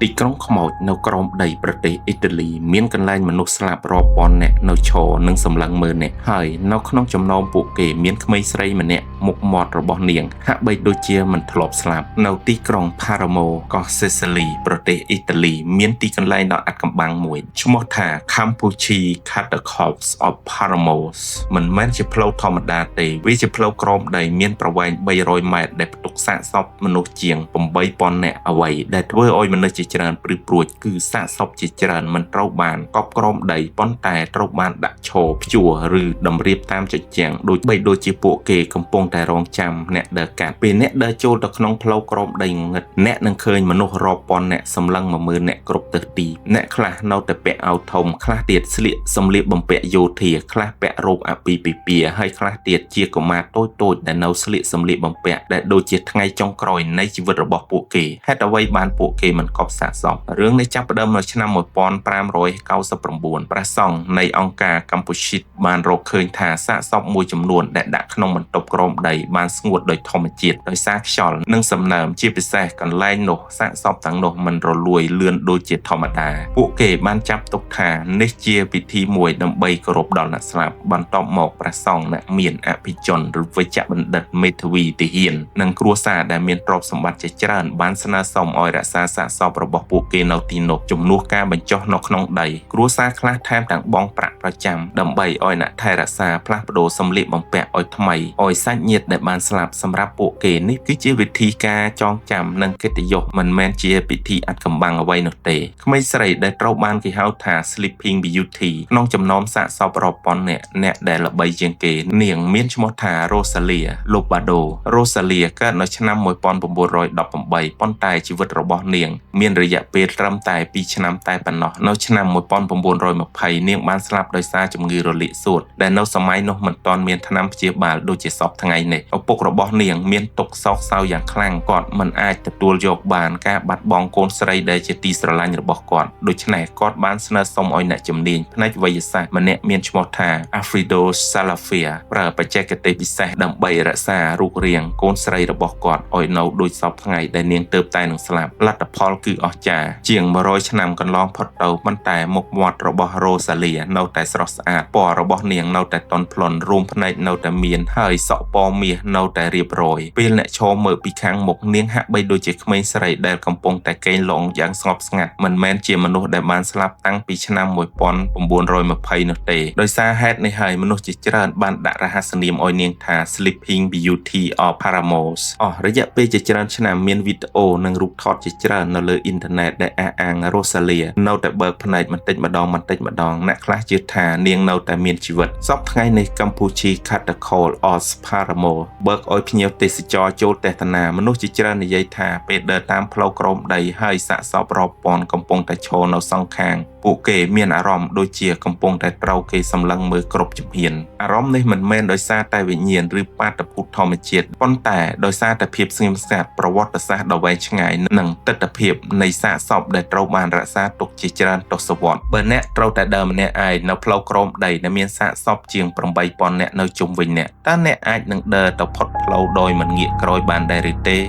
ទីក្រុងខ្មោចនៅក្រោមដីប្រទេសអ៊ីតាលីមានកន្លែងមនុស្សស្លាប់រាប់ពាន់នាក់នៅឈរនិងសម្លឹងមើលអ្នកហើយនៅក្នុងចំណោមពួកគេមានក្មេងស្រីម្នាក់មុខមាត់របស់នាងហាក់បីដូចជាមិនធ្លាប់ស្លាប់នៅទីក្រុងផារ៉ាម៉ូកោះសេស៊ីលីប្រទេសអ៊ីតាលីមានទីកន្លែងដ៏អាថ៌កំបាំងមួយឈ្មោះថា Campucci Catacombs of Palermo មិនមែនជាផ្លូវធម្មតាទេវាជាផ្លូវក្រោមដីមានប្រវែង300ម៉ែត្រដែលផ្ទុកសាកសពមនុស្សជាង8000នាក់អ្វីដែលធ្វើឲ្យមនុស្សជាច្រើនព្រឺព្រួចគឺសាកសពជាច្រើនមិនត្រូវបានកប់ក្រោមដីប៉ុន្តែត្រូវបានដាក់ឈរព្យួរឬតម្រៀបតាមជញ្ជាំងដូចបីដូចជាពួកគេកំពុងតែរងចាំអ្នកដើរកាត់ពេលអ្នកដើរចូលទៅក្នុងផ្លូវក្រោមដីងងឹតអ្នកនឹងឃើញមនុស្សរាប់ពាន់នាក់សម្លឹងមកមើលអ្នកគ្រប់ទិសទីអ្នកខ្លះនៅតែពាក់អាវធំខ្លះទៀតស្លៀកសម្លៀកបំពាក់យោធាខ្លះពាក់រ៉ូបអាពាហ៍ពិពាហ៍ហើយខ្លះទៀតជាកុមារតូចៗដែលនៅស្លៀកសម្លៀកបំពាក់ដែលដូចជាថ្ងៃចុងក្រោយនៃជីវិតរបស់ពួកគេហេតុអ្វីបានពួកគេមិនកប់សាកសពរឿងនេះចាប់ផ្ដើមនៅឆ្នាំ1599ព្រះសង្ឃនៃអង្គការកម្ពុជាបានរកឃើញថាសាកសពមួយចំនួនដែលដាក់ក្នុងបន្ទប់ក្រោមដីបានស្ងួតដោយធម្មជាតិដោយសារខ្យល់និងសំណើមជាពិសេសកន្លែងនោះសាកសពទាំងនោះមិនរលួយលឿនដូចជាធម្មតាពួកគេបានចាប់ទុកថានេះជាពិធីមួយដើម្បីគោរពដល់អ្នកស្លាប់បន្ទាប់មកព្រះសង្ឃអ្នកមានអភិជនឬវេជ្ជបណ្ឌិតមេធាវីទាហាននិងគ្រួសារដែលមានទ្រព្យសម្បត្តិជាច្រើនបានស្នើសុំឲ្យរក្សាសាកសពរបស់ពួកគេនៅទីនោះជំនួសការបញ្ចុះនៅក្នុងដីគ្រួសារខ្លះថែមទាំងបង់ប្រាក់ប្រចាំដើម្បីឲ្យអ្នកថែរក្សាផ្លាស់ប្ដូរសម្លៀកបំពាក់ឲ្យថ្មីឲ្យសាច់ញាតិដែលបានស្លាប់សម្រាប់ពួកគេនេះគឺជាវិធីការចងចាំនិងកិត្តិយសមិនមែនជាពិធីអាថ៌កំបាំងអ្វីនោះទេក្មេងស្រីដែលត្រូវបានគេហៅថា Sleeping Beauty ក្នុងចំណោមសាកសពរាប់ពាន់នាក់អ្នកដែលល្បីជាងគេនាងមានឈ្មោះថា Rosalia Lombardo Rosalia កើតនៅឆ្នាំ1918ប៉ុន្តែជីវិតរបស់នាងមានរយៈពេលត្រឹមតែ2ឆ្នាំតែប៉ុណ្ណោះនៅឆ្នាំ1920នាងបានស្លាប់ដោយសារជំងឺរលាកសួតដែលនៅសម័យនោះមិនទាន់មានថ្នាំព្យាបាលដូចជាសព្វថ្ងៃនេះឪពុករបស់នាងមានទុក្ខសោកសៅយ៉ាងខ្លាំងគាត់មិនអាចទទួលយកបានការបាត់បង់កូនស្រីដែលជាទីស្រឡាញ់របស់គាត់ដូច្នេះគាត់បានស្នើសុំឲ្យអ្នកជំនាញផ្នែកវេជ្ជសាស្ត្រម្នាក់មានឈ្មោះថា Alfredo Salafia ប្រើបច្ចេកទេសពិសេសដើម្បីរក្សារូបរាងកូនស្រីរបស់គាត់ឲ្យនៅដូចសព្វថ្ងៃដែលនាងទើបតែនឹងស្លាប់លទ្ធផលគឺអស្ចារ្យជាង100ឆ្នាំកន្លងផុតទៅប៉ុន្តែមុខមាត់របស់ Rosalia នៅតែស្រស់ស្អាតពណ៌របស់នាងនៅតែទន់ភ្លន់រោមភ្នែកនៅតែមានហើយសក់ពណ៌មាសនៅតែរៀបរយពេលអ្នកឈរមើលពីខាងមុខនាងហាក់បីដូចជាក្មេងស្រីដែលកំពុងតែគេងលងយ៉ាងស្ងប់ស្ងាត់មិនមែនជាមនុស្សដែលបានស្លាប់តាំងពីឆ្នាំ1920នោះទេដោយសារហេតុនេះហើយមនុស្សជាច្រើនបានដាក់រហស្សនាមឲ្យនាងថា Sleeping Beauty of Palermo អស់រយៈពេលជាច្រើនឆ្នាំមានវីដេអូនិងរូបថតជាច្រើននៅលើអ៊ីនធឺណិតដែលអះអាង Rosalia នៅតែបើកភ្នែកបន្តិចម្ដងបន្តិចម្ដងអ្នកខ្លះជឿថានាងនៅតែមានជីវិតសព្វថ្ងៃនេះកម្ពុជា Catacomb of Palermo បើកឲ្យភ្ញៀវទេសចរចូលទស្សនាមនុស្សជាច្រើននិយាយថាពេលដើរតាមផ្លូវក្រោមដីហើយសាកសពរាប់ពាន់កំពុងតែឈរនៅសងខាងពួកគេមានអារម្មណ៍ដូចជាកំពុងតែត្រូវគេសម្លឹងមើលគ្រប់ជំហានអារម្មណ៍នេះមិនមែនដោយសារតែវិញ្ញាណឬបាតុភូតធម្មជាតិប៉ុន្តែដោយសារតែភាពស្ងៀមស្ងាត់ប្រវត្តិសាស្ត្រដ៏វែងឆ្ងាយនិងទិដ្ឋភាពនៃសាកសពដែលត្រូវបានរក្សាទុកជាច្រើនទសវត្សរ៍បើអ្នកត្រូវតែដើរម្នាក់ឯងនៅផ្លូវក្រោមដីដែលមានសាកសពជាង8000នាក់នៅជុំវិញអ្នកតើអ្នកអាចនឹងដើរទៅផុតផ្លូវដោយមិនងាកក្រោយបានដែរឬទេ។